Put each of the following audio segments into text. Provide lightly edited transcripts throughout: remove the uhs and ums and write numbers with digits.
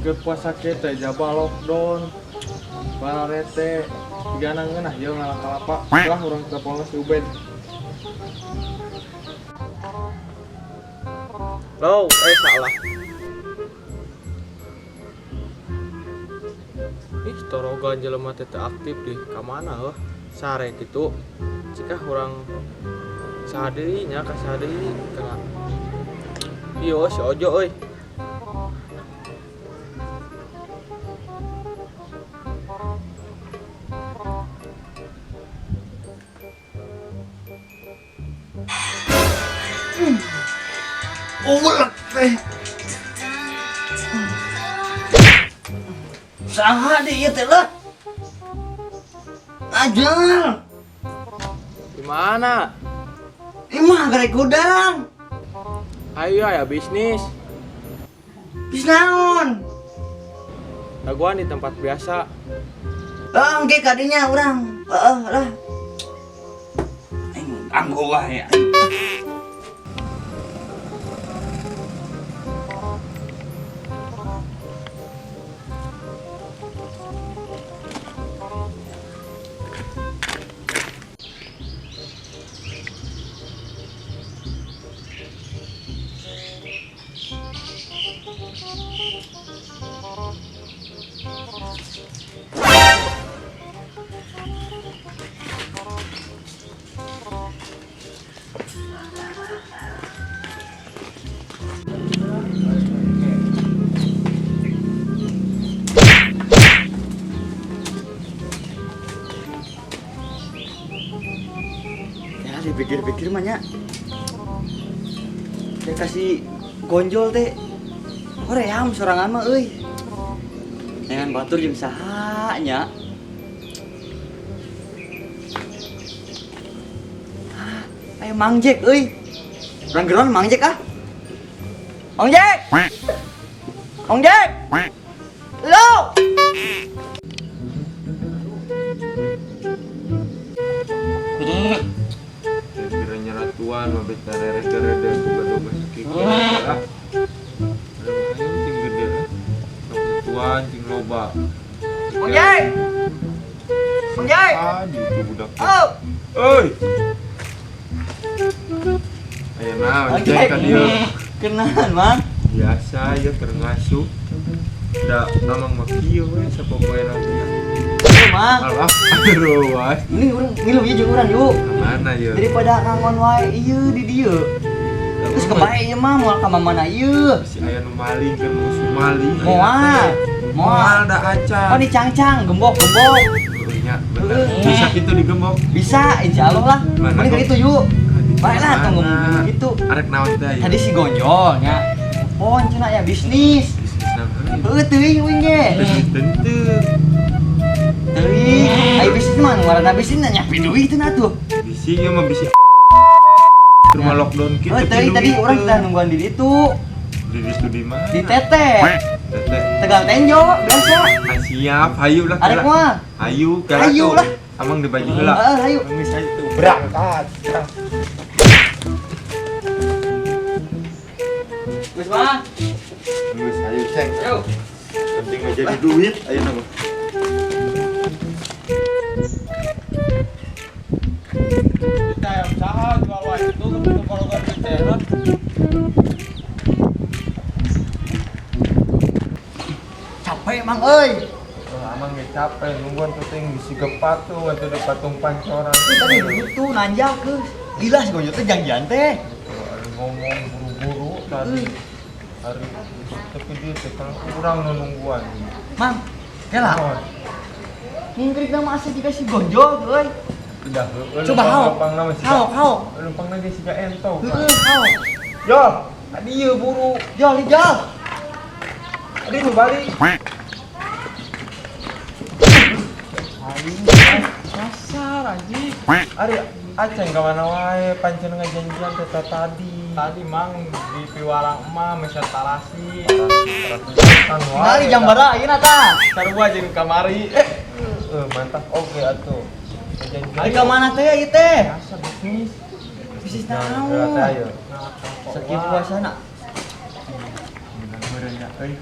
Keur puasa kieu teh jaba lockdown. Bararete tigana ngeunah ieu ngala kalapa. Lah urang telepon si Ubed. Low, salah. Ih, torogan jelema teh teu aktif deh. Ka mana heuh? Sare kitu. Cik ah urang saha deui nya ka saha deui kana. Ieu si Ojo euy. Ulek teh. Saha deui ieu teh lah? Ajal. Di mana? Imah garek gudang. Ayo ya bisnis. Bisnis naon? Dagoan di tempat biasa. Oh, engke kadinya urang. Heeh lah. Aing ganggu wae. Ya dipikir-pikir mah nya. Dia kasih gonjol teh. Hoream sorangan mah euy. Jangan batur jeung saha nya. Ah, ayo Mang Jack euy. Urang geron Mang Jack ah. Mang Jack. Mang Jack. Lo. Kira nyeratuan mah bet rere-rere tuga-tuga sakit. Ah. Aduh, ayo ting gede. Tuan ting loba. Mang Jack. Mang Jack. Ah, gitu budak. Oh. Euy. Aya naon Mang Jack Jack. ka dieu? Kenalan, Mang. Biasa ya keur ngasuh. Da amang mah kieu we sapopoe nanti. Ayo, Mang. Alah, aduh, was. Ini urang ngilu ieu jeung urang yuk. Mana ieu? Daripada ngangon wae ieu di dieu. Terus kebae ieu mah moal ka mana ieu. Si aya nu maling kan musuh maling. Moal. Moal da acan. Oh dicangcang, gembok-gembok. Nya, bener. Bisa kitu digembok. Bisa, insya Allah lah. Mana Mending kok? itu yuk. Baiklah, Mana? tunggu gitu. Arek naon teh ieu? Tadi si Gonjol nya. Oh, cenah ya bisnis. Bisnis naon? Heuh teuing uing ge. Bisnis tentu. Teuing. Ai bisnis mah nu ngaranna bisnis nya nyapi duit teh atuh. Bisi ieu mah bisi rumah lockdown kitu. Oh, teuing tadi urang kita nungguan di ditu. Di ditu di mana? Di Tete. Tete. Tegal Tenjo biasa. Ah, siap, hayu lah. Arek mah. Hayu, kala Hayu tuh. lah. Amang di baju heula. Heeh, hayu. Geus hayu tuh berangkat. Geus mah. Geus hayu ceng. Ayo. Penting mah jadi duit ayeuna mah. Kita yang saha jual wae itu kalau kan teh. Capek mang euy. Amang ge capek nungguan tuh ting bisi gepatung atuh di patung pancoran. Itu tadi dulu tuh nanjak geus. Gila si Gonjol teh janjian teh. Ari ngomong buru-buru tadi. Hari tapi dia teh kan kurang nu nungguan. Mang, kela. Ngingkrik nama asa jika si Gonjol euy. Udah heueuh. Coba hao. Lempang nama siga. Hao, hao. Lempang lagi siga ento. Heueuh, hao. Yo, tadi ieu buru. Jol, jol. Tadi nu balik. Kasar anjing. Ari aceng ka mana wae pancen ngajanjian teh tadi. Tadi mang di piwarang emak meser tarasi. Kali jam bara ayeuna tah. Sarua jeung kamari. Mantap oke atuh. Ari ka mana teh ieu teh? Biasa bisnis. Bisnis Nah, naon? ayo. Sakieu puasana. Bener nya euy.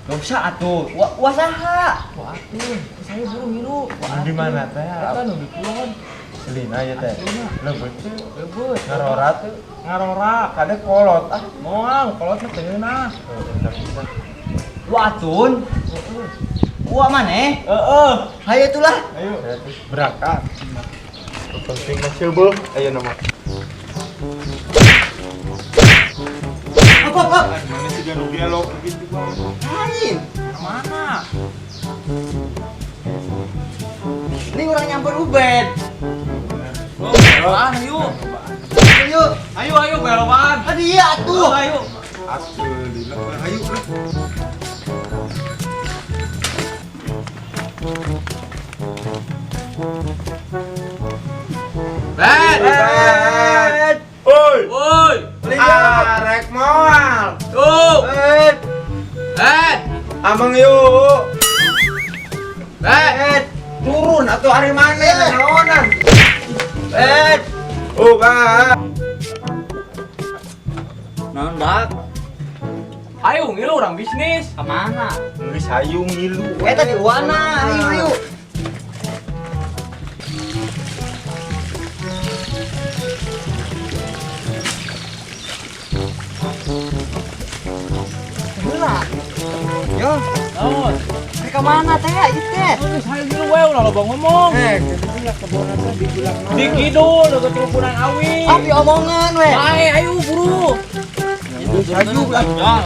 Gak usah atuh. Wa saha? Wah atuh, saya buru ngilu. Di mana teh? Eta nu di kulon. Selina ya teh. Leubet teh. Leubet. Ngarora teh. Ngarora. Kade kolot ah. Moal, kolot mah teu ngeunah. Wa atun. Wa maneh? Heeh. Hayo itulah. Ayo. Berangkat. Penting mah beuh. Ayo nama. Apa apa? Mana sih ganu dialog gitu bang. Lain. Mana? Ini orang nyamper Ubed. Oh, belobaan ayo. Ayo. Ayo ayo belobaan. Tadi iya atuh. Ayo. Atuh, ayo lah. Bet. Bet. Oi. Woi. Arek moal. Tuh. Bet. Bet. Amang yuk. Bet. Turun atau hari mana? Naonan. Bet. Oh, Bang. Naon dak? Ayo ngilu orang bisnis. Kemana? Geus hayu ngilu. Eh tadi wana, ayo ayo. Heula. Yo, Naon? mereka mana teh? Ieu teh. Geus hayu ngilu we ulah loba ngomong. Eh, kitu kebon teh dibilang Di kidul dekat rumpunan awi. Ah, diomongan we. Ayo, ayo buru. Geus hayu lah.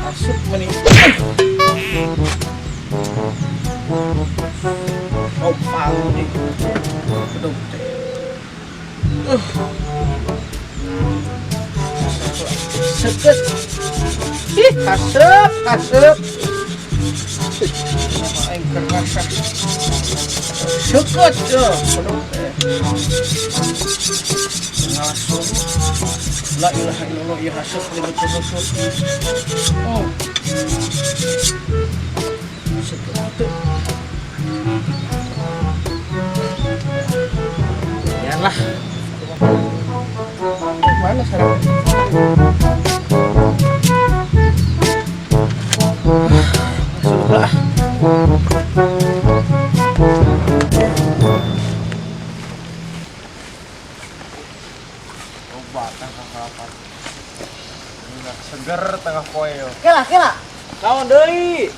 Asup meni. Opal nih. Aduh. Seket. Ih, kasep, kasep. Aing kerasa. Seket tuh. Aduh. Langsung. La ilaha illallah ya hasep betul-betul. Oh. Seket tuh. Lah. Mana sekarang? Masuklah. Coba tengah kelapa. Seger tengah poe yo. Kela, kela. Naon deui?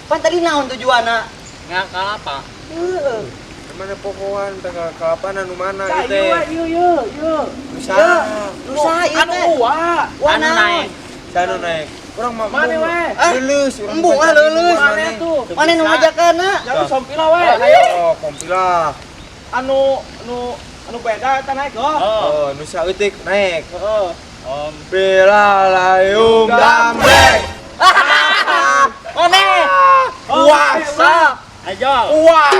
Pan tadi naon tujuanna? Ngakal apa? Heeh. Mana pokoan tengah kelapa anu mana ieu teh? Ieu ieu ieu. Usaha. Usaha ieu Anu teh. uwa. Wa naon? Sanu naik. Urang mah Mana we? Ah, Leuleus urang. Embung ah leuleus. Mana tuh? Mana nu ngajakeunna? Jangan sompila we. Ayo, kompila. Anu anu anu beda eta naik oh. Oh, nu saeutik naik. Heeh. Om Bila layung damrek. Mana? Puasa. Ayo. Puas.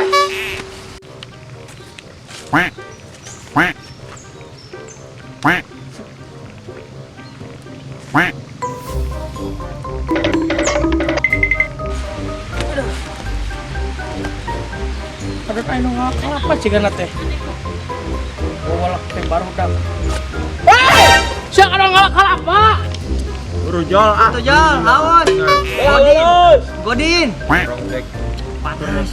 Quack, quack, quack, quack. Ada anu ngakal apa cigana teh? Walak teh barudak. Hei! Sia anu ngalakal apa? Rujol ah. Tuh jol, lawan. Godin. Godin. Quack. Rongdek. Panas.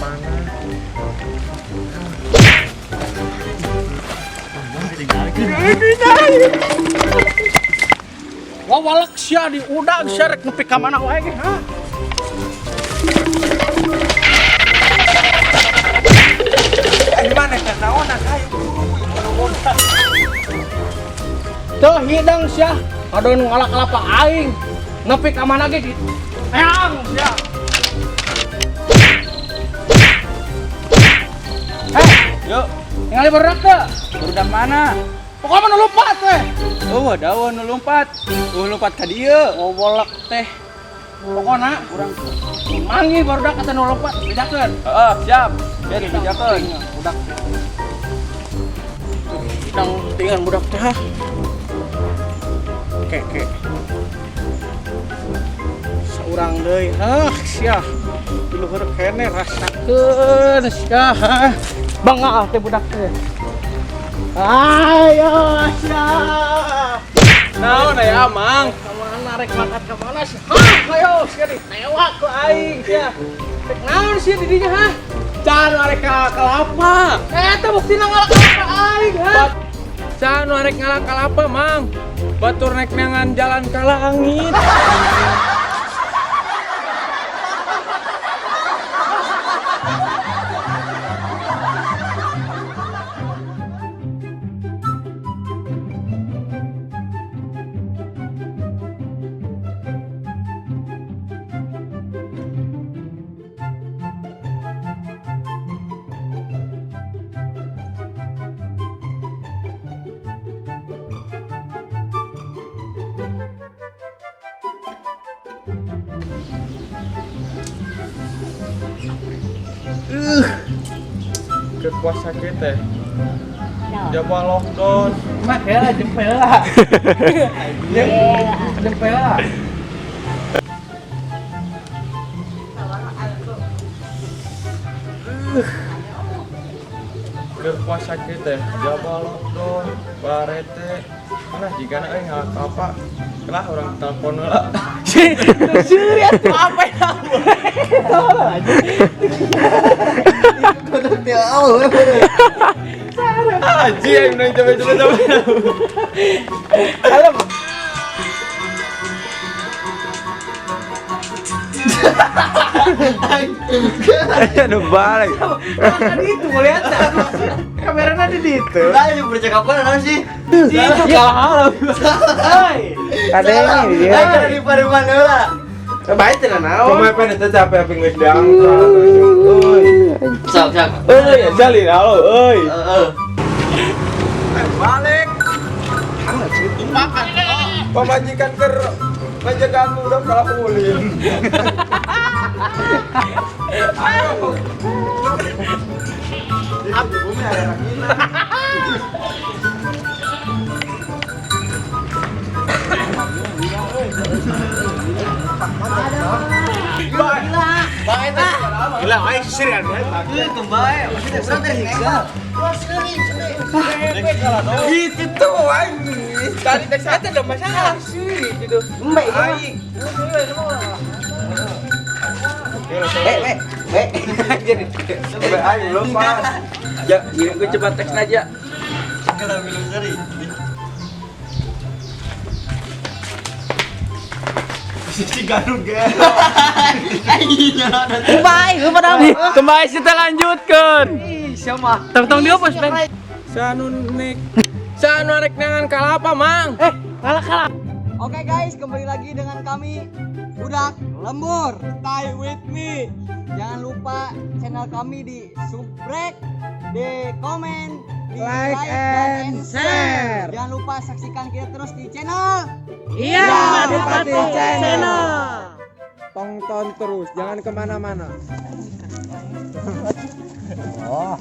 Wah walak sia di udang sia rek nepi ka mana wae ge ha? Eh, mana teh naonan ayo. Teu hidang sia, ado nu ngalak apa aing. Nepi ka mana ge di eang sia. Hei, Yuk, ningali barudak teu? barudak mana? Pokoknya mah nu lompat teh. Oh, daun nu lompat. Lompat ka dieu. Wawolak teh. Pokona urang manggih barudak kata nu lompat, bedakeun. Heeh, siap. Ya dibejakeun. Budak teh. Hidang tinggal budak teh. Hah. Oke, oke. Saurang deui. Hah, sia. Di luhur kene rasakeun sia. Bangga teh budak teh. Ayo siap. Naon aya Mang? Kamana rek mangkat ka mana sih? Hah, ayo sia ditewak ku aing sia. Rek naon sia di dinya hah? Can arek ka kalapa. Eta buktina ngalak kalapa aing hah? Can arek ngalak kalapa Mang. Batur naik nangan jalan ka langit. Ke puasa kita jaba lockdown. Mah heula jempel lah. Jempel lah. Ke puasa kita jaba lockdown barete mana jigana euy ngalak apa lah orang telepon heula. Suri atuh apa ya? Kudu teu au. Aji aing nang coba-coba. Halo. Aduh balik. Kan itu lihat kameranya di situ. Lah ini percakapan apa sih? Itu kalah. Hei. Ada ini dia. Ayo di paruman heula. Baik teh naon. Kumaha pen itu capek apa geus diangkat. Euy. Sok sok. Euy, jali halo euy. Heeh. Balik. Pamajikan ker penjagaan udah kalah ulin. Ayo. Di bumi ada anak ini. Gila, aing serian Ih, kembali. Maksudnya urang teh hiksa. Itu tuh aing. Tadi teh saya ada masalah sih gitu. Embe aing. Eh, eh, eh. Sampai aing lupa. Ya, gue coba teks aja. Kalau minum seri. Sisi garuk ge. Kembali kita lanjutkan. Ih, siapa? Tong-tong dia apa, Pen? Sanun nek. Sanu arek nangan kalapa, Mang. Eh, kalah kalah. Oke guys, kembali lagi dengan kami Budak Lembur. Stay with me. Jangan lupa channel kami di subscribe, di komen, di Like dan and share. Jangan lupa saksikan kita terus di channel. Iya, Adipati Channel. Tonton terus, jangan kemana-mana. Oh.